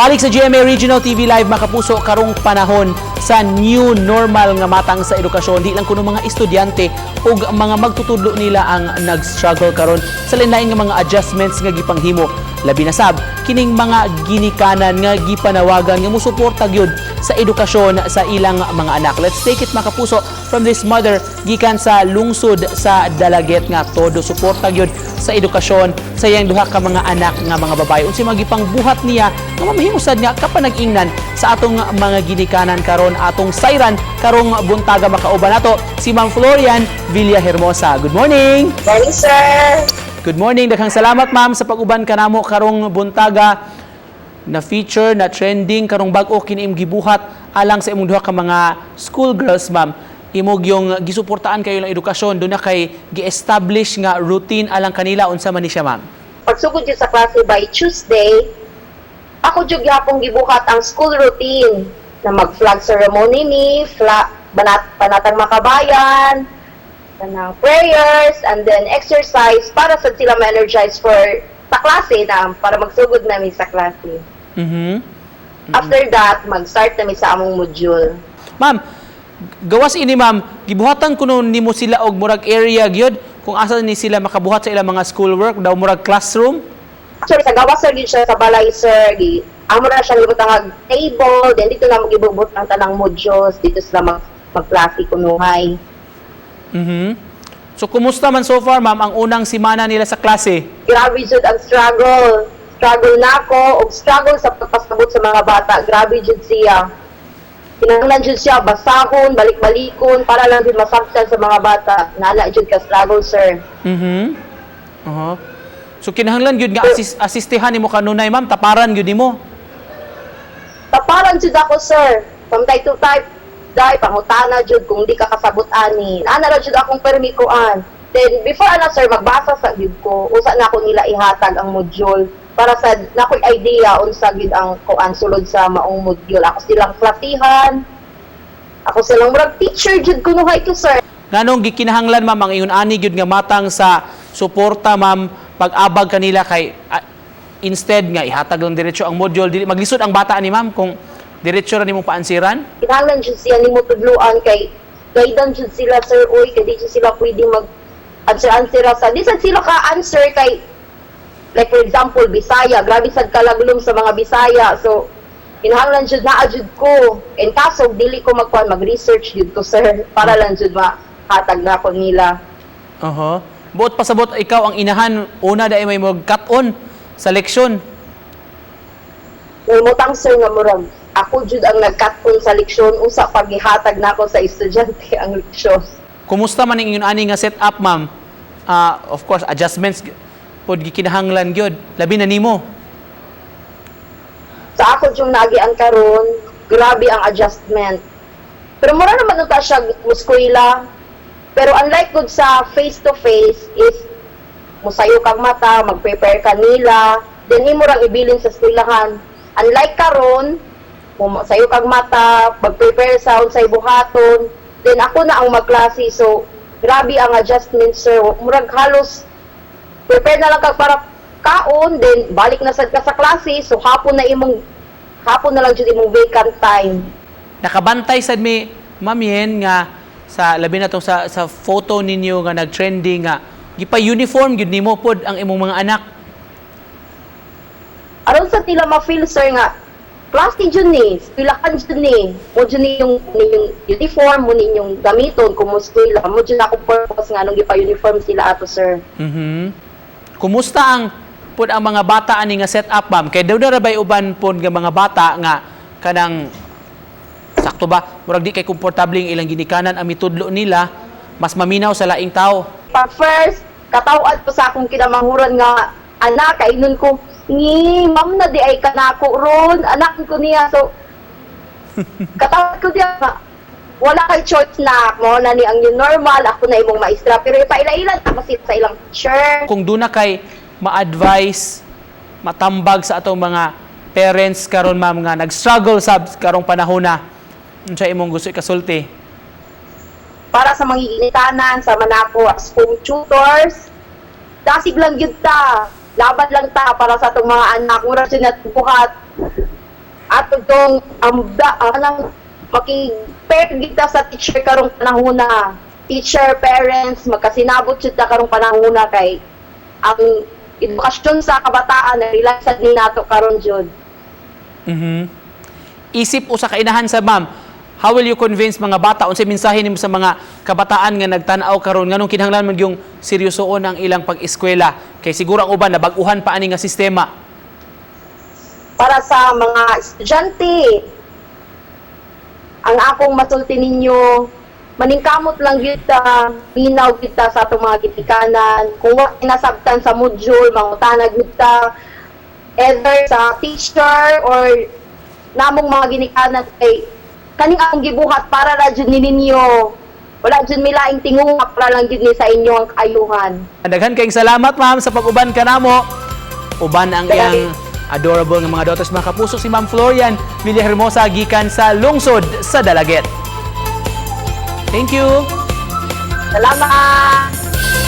Balik sa GMA Regional TV Live, mga kapuso, karong panahon sa new normal nga matang sa edukasyon, di lang kuno mga estudyante ug mga magtutudlo nila ang nag-struggle karon sa lain-lain nga mga adjustments nga gipanghimo. Labi na sab kining mga ginikanan nga gipanawagan nga musuporta gyud sa edukasyon sa ilang mga anak. Let's take it, mga kapuso, from this mother gikan sa lungsod sa Dalaguete nga todo suporta gyud sa edukasyon sa iyang duha ka mga anak nga mga babae. Unsay mga gipangbuhat niya nga mamahimo sad nga kapanag-ingnan sa atong mga ginikanan karon? Atong sayran karong buntaga, makauban nato si Ma'am Florian Villahermosa. Good morning. Morning, sir. Good morning. Daghang salamat, ma'am, sa pag-uban kanamo karong buntaga. Na feature na trending karong bag-o kini imong gibuhat alang sa imong duha ka mga school girls, ma'am. Imong yung gisuportaan kayo lang edukasyon, duna kay gi-establish nga routine alang kanila. Unsa man ni siya, ma'am? Pagsugod jud sa klase by Tuesday, ako jud gyapon gibuhat ang school routine na mag-flag ceremony ni, flag, banat, panatang makabayan, kanang prayers, and then exercise para sa sila ma-energize for sa klase na para magsugod nami sa klase. After that, mag-start nami sa among module. Ma'am, gawas ini, ma'am, gibuhatan kuno nimo sila og murag area gyud kung asa ni sila makabuhat sa ilang mga schoolwork daw, murag classroom? Actually, sa gawas, sir, gyud siya sa balay, sir. Gi, amo na siya gibutang table, then dito na mo gibubot ang tanang modules, dito sila magklase kunuhay. So kumusta man so far, ma'am, ang unang simana nila sa klase? Grabe jud ang struggle. Struggle na ako, og struggle sa pagpasabot sa mga bata. Grabe jud siya. Kinahanglan jud siya basahon, balik-balikon para lang jud masabtan sa mga bata. Nala jud ka struggle, sir. So kinahanglan gyud nga asistihan nimo kanunay, ma'am, taparan gyud nimo. Taparan jud ako, sir. From time to time, dai pangutana jud kung di ka kasabot ani. Ana ra jud akong permi kuan. Then before ana, sir, magbasa sa gyud ko. Usa na ako nila ihatag ang module para sa nakoy idea unsa gyud ang kuan sulod sa maong module. Ako silang klasihan. Ako silang murag teacher jud kunuhay ko, sir. Nganong gikinahanglan, ma'am, ang ingon ani gyud nga matang sa suporta, ma'am, pag-abag kanila kay instead nga ihatag lang diretso ang module, dili maglisod ang bata ni ma'am kung diretso ra nimong paansiran? Kinahanglan jud siya nimo tudluan kay guidance jud sila, sir, oy, kay di jud sila pwede mag answer answer ra sa di sad sila ka answer kay like for example Bisaya, grabe sad kalaglom sa mga Bisaya, so kinahanglan jud naa jud ko. In kaso dili ko magkuan, mag-research jud ko, sir, para lang jud mahatag na ko nila. Oho. Buot pasabot, ikaw ang inahan, una dai may mag cut-on sa leksyon. Mutang, sir, nga murag ako jud ang nag-cut-on sa leksyon usa pag gihatag nako sa estudyante ang leksyon. Kumusta man ang ingon ani nga set up, ma'am? Ah, of course adjustments pod gikinahanglan gyud, labi na nimo. Sa ako yung naagian karon, grabe ang adjustment. Pero mura naman unta siya muskwela. Pero unlike gud sa face to face is musayo kag mata, mag-prepare ka nila, then imo rang ibilin sa eskwelahan. Unlike karon, sayo kag mata, mag-prepare sa unsay buhaton, then ako na ang magklase. So grabe ang adjustment, sir. Murag halos prepare na lang kag para kaon, then balik na sad ka sa klase, so hapon na lang jud imong vacant time. Nakabantay sad mi, ma'am Yen, nga sa labi na tong sa photo ninyo nga nag-trending nga gipa-uniform gyud nimo pod ang imong mga anak. Aron sa nila ma-feel, sir, nga klase jud ni, eskwelahan jud ni, mo jud ni yung ninyong uniform, mo ninyong gamiton kung mo eskwela, mo jud ako purpose nga nung gipa-uniform sila ato, sir. Kumusta ang pod ang mga bata ani nga set up, ma'am? Kay daw na bay uban pod nga mga bata nga kanang sakto ba, murag di kay komportable ang ilang ginikanan ang mitudlo nila, mas maminaw sa laing tao. Pa first, katawad po sa akong kinamanghuran nga anak, kainon ko, "Ni, ma'am na di ay kanako ron," anak ko niya. So, katawad ko diya, nga, "Wala kay choice na, mo na ni ang new normal, ako na imong maestra." Pero ipaila-ila na kasi sa ilang teacher. Kung duna kay ma-advise, matambag sa atong mga parents karon, ma'am, nga nag-struggle sab karong panahon na, unsa imong gusto ikasulti? Para sa mga ginikanan, sa manako as home tutors, dasig lang gyud ta. Laban lang ta para sa atong mga anak. Mura siya buhat. Ato tong amda anang maki-pair kita sa teacher karong panahona. Teacher, parents, magkasinabot jud ta karong panahona kay ang edukasyon sa kabataan na rely sad ni nato karon jud. Isip usa ka inahan sa, ma'am, how will you convince mga bata, unsay mensahe nimo sa mga kabataan nga nagtan-aw karon, nganong kinahanglan man yung seryosoon ang ilang pag-eskwela kay siguro ang uban nabag-uhan pa ani nga sistema? Para sa mga estudyante, ang akong masulti ninyo, maningkamot lang gyud ta, minaw gyud ta sa atong mga gitikanan. Kung wa nasabtan sa module, mangutana gyud ta either sa teacher or namong mga ginikanan kay kaning akong gibuhat para ra jud ni ninyo. Wala jud mi laing tinguha, para lang jud ni sa inyo ang kaayuhan. Daghan kayong salamat, ma'am, sa pag-uban kanamo. Uban ang iyang adorable nga mga daughters, mga kapuso, si Ma'am Florian Villahermosa gikan sa lungsod sa Dalaguete. Thank you. Salamat!